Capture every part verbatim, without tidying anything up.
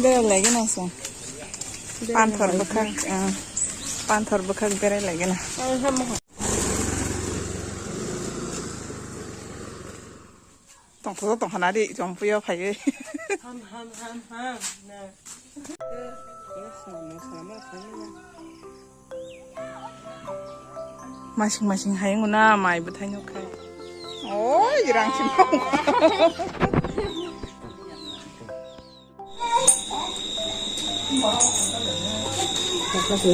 Berai lagi na song. Panthor bwkhak, ah, panthor bwkhak berai lagi na. Tongthok tongkha na di, jompuyo phaiwi. Ham, ham, ham, ham, na. Masing masing hai wngna mai bwthai nukha. Oi, rang chimang.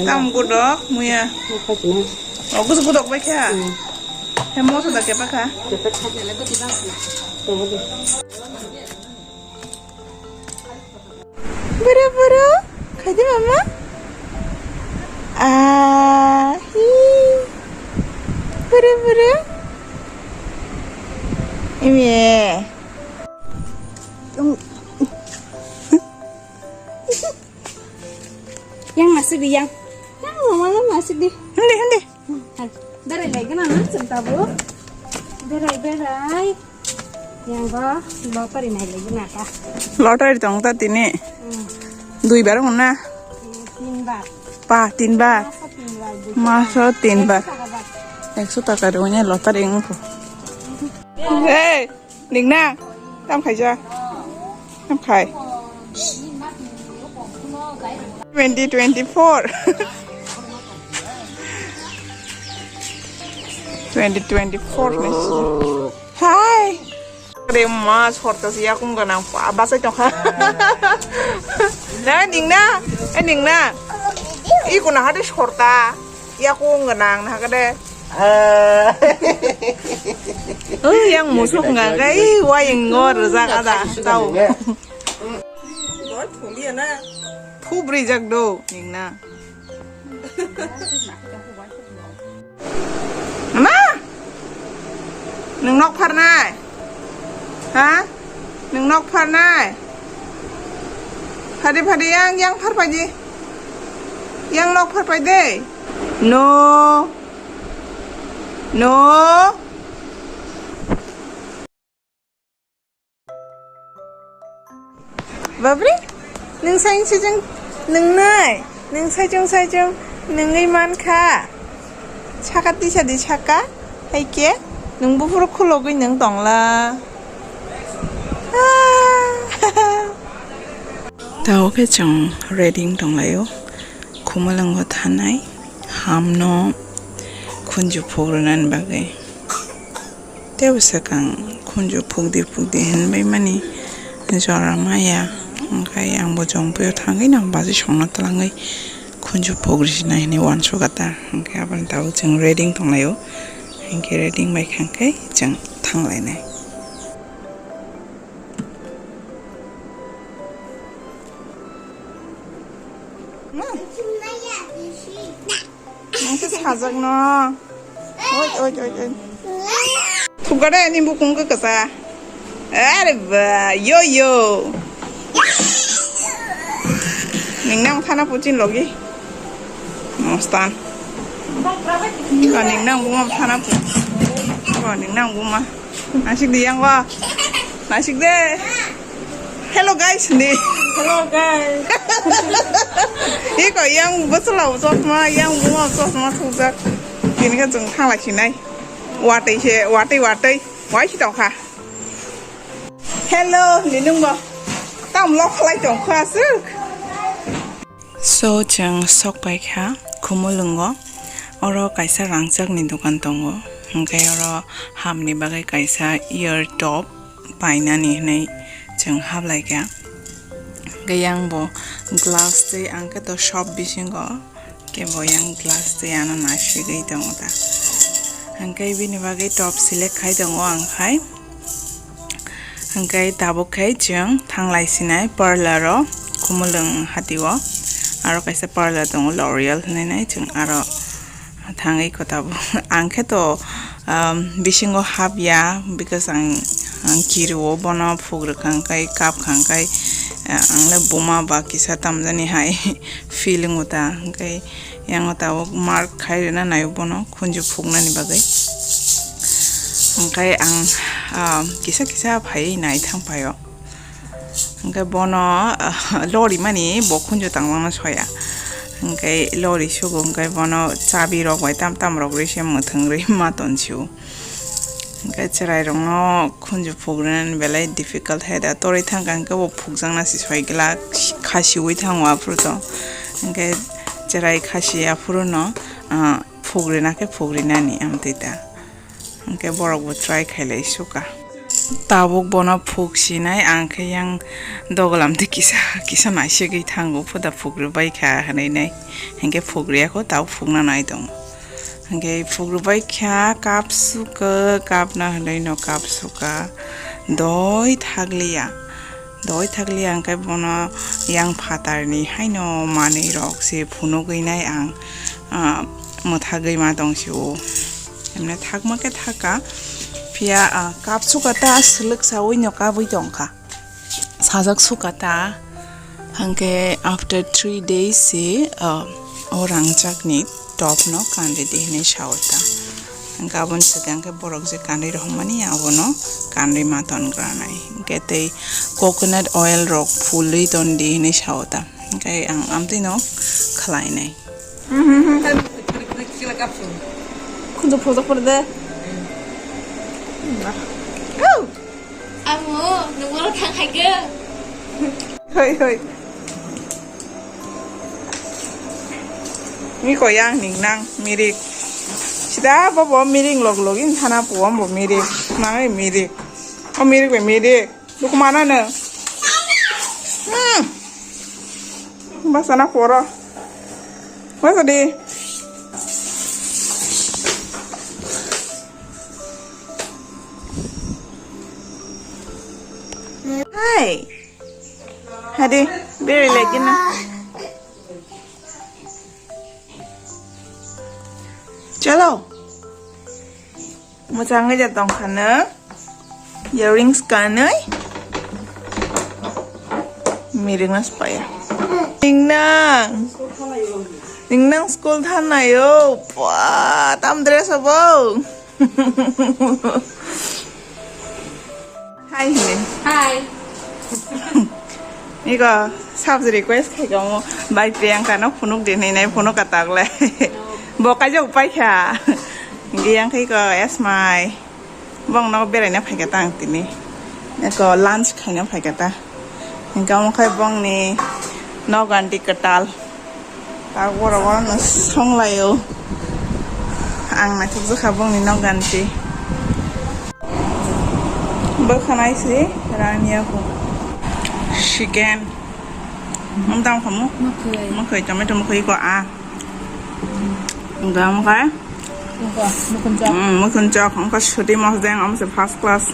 Tam gudok muya. O gusu gudok bai kha. He moso da kepa kha. Buru buru, khaidi mama. Ah, hi. Buru buru. Imi. Yang masuk di yang. Yang mama lo masuk di. Hindi, hindi. Berai lagi na na cerita bu. Berai berai. Yang ba lottery nai lagi na ka. Lottery tong ta tini. Hmm. Dui bar wngna. Hmm, tin bar. Pa, tin bar. Masa tin bar. Masa tin bar. Ekso taka bar. Ekso taka rwnya lottery wngkho. Hey, ningna. Tam khaija. Tam khai. Twenty twenty-four. Twenty twenty-four ni. Hai. Kare ma sorta si yakung ganang pa basai tongkha. Na ningna, eh ningna. Iko na hade sorta. Yakung ganang na kade. Ah. Oh, yang musuk nggak kai, wah yang ngor zak ada tahu. Phu bri jak do, ningna. Mama! Nung nok pharnai? Ha? Nung nok pharnai? Phadi phadi yang, yang pharpai di. Yang nok pharpai de. No. No. Babri, nung saing sijung nung nai, nung saijung saijung nungwi mankha. Saka tisa di saka, hai khe nung buphuru khulogwi nung tongla. Ah. Tao khe chwng ready tonglaio, khumulwngo thanai, hamno khunju phuk rwnani bagwi. Tei bwswk ang khunju phukdi phukdi hinwi mani jora maya, hwnkhe ang bo jongphuio thangwi nang baji songna twlangwi khunju phuk rwsina hinwi uansukha ta, hwnkhe aboni tabuk chwng ready tonglaio, hinkhe ready bai kha khe chwng thanglainai. Nang khe sajak no. Oi, oi, oi, oi. Thupgade ni bukung khe kwsa. Are ba, yo, yo. Ning nang thana puchin logi. Mostan. Ba ning nang buma thana pu. Ba ning nang buma. Nasik di yang wa. Nasik de. Hello guys, hindi. Hello guys. Iko yang bwswla chosma, yang buma chosma thukjak. Tini khe chwng thanglai sinai. Watwi se, watwi watwi. Wai si tongkha. Hello, ninung bo. Tam lok khlai tongkha aswk. So, chwng sok pai kha Khumulwngo. Oro kaisa rangchakni dokan tongo. Hwnkhe oro hamni bagwi kaisa ear top painani hinwi chwng hablai kha. Hwnkhe yang bo glass tei ang khe to shop bisingo khe bo yang glass tei ano naisingwi tongo ta. Hwnkhe bini bagwi top select khai tongo ang khai. Hwnkhe tabuk khe chwng thanglai sinai parlor o Khumulwng hati o. Aro kaisa parlor tongo L'Oreal hinwi nai chwng aro thangwi kota bo. Ang khe to, um, bisingo hap ya because ang, ang kirio bono phuk rwkha hwnkhe kap kha hwnkhe, uh, ang le buma ba kisa tamjani hai feeling o ta hwnkhe. Yang o tabuk mark khai rwna naio bono khunju phuknani bagwi. Hwnkhe ang, ah, kisa kisa phaiwi nai thang phaio. Hwnkhe bono, ah, lori mani bo khunju tangjakna soya. Hwnkhe lori sugo, hwnkhe bono chabi rok bai tam tam rok rwi se mwthwng rwi ma tonsio. Hwnkhe chwrai rokno khunju phugrinani belai difficult hai da. Torwi thangkha hwnkhe bo phukjakna se soi glak, khasiui thango aphuru to. Hwnkhe chwrai khasi aphuru no, ah, phugrina khe phugrinani amtwi da. Hwnkhe borok bo try khailai suka. Tabuk bono phuk sinai, ang khe yang dogolam twi kisa kisa naisegwi thango, phuda phuk rwbai kha hwnwi nai. Hwnkhe phuk rwya kho, tabuk phukna nai tongo. Hwnkhe phuk rwbai kha, kap suka, kapna hwnwi no kap suka, doi thakliya. Doi thakliya hwnkhe bono yang phatarni haino manwi rok se phunugwi nai ang, ah, mwthagwi ma tong sio. Emne thakma khe thaka, phiya, ah, kapsuka ta swlwksaui no kabui tongkha, sajak suka ta. Hwnkhe after three days se, ah, o rangchakni top no kanri di hinwi sao ta. Hwnkhe aboni swkang khe borok je kanri rohormani abono kanri ma ton granai. Hwnkhe tei coconut oil rok phulwi ton di hinwi sao ta. Hwnkhe ang amtwi no khlainai. Khunju phojak pore de. Amo, nungwalo thang hai ge. Hoi, hoi. Ni ko yang ning nang mirik. Sida bo bo mirik log log in thana po bo mirik. Mangai mirik. O mirik be mirik. Duk mana ne. Hmm. Basa na poro. Basa di. Hai. Hadi, beri lagi na. Chalo. Mwchangwi ja tongkha no. Earrings kanwi. Miring na spaya. Ningnang. Ningnang school thanayo. Pa, tam dress abo. Hi, hi. Hi. Iko subs request khai kamo bai Priyanka no phunuk di hinwi nai phunuk ka tagle. Bo kaijak pai kha. Giyang khai ko esmai. Bong no berai na phai kha ta ang tini. Iko lunch khai na phai kha ta. Hingka mo khai bong ni no ganti katal. Tak borok oro no songlaio. Ang naithok jakha bongni nok ganti. Bwkhanai se rani ako. Chicken. Ang tamo khamu? Mwkhwi. Mwkhwi, tomato mwkhwi ko a. Ang tamo khai? Wngkha, mwkhun chok. Mm, mwkhun chok. Wngkha sudi mosdeng, omo se first class.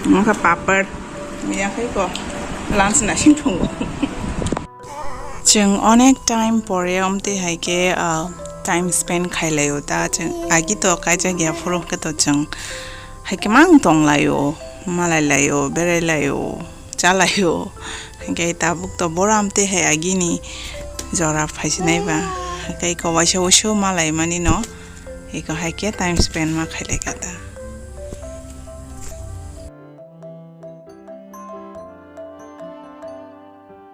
Wngkha papad. Miya khai ko. Lunch na sing thungo. Chwng onek time pore omtwi hai khe, ah, time spend khai laio ta. Chwng agi to kaijak ya phuru khe to chwng hai khe mang tong laio, malai laio, berai laio, cha laio. Hingke tabuk to boro amtwi hai agini jora phaisinai ba. Hingke iko waisa waisa malai mani no, iko hai khe time spend ma khai lai kha ta.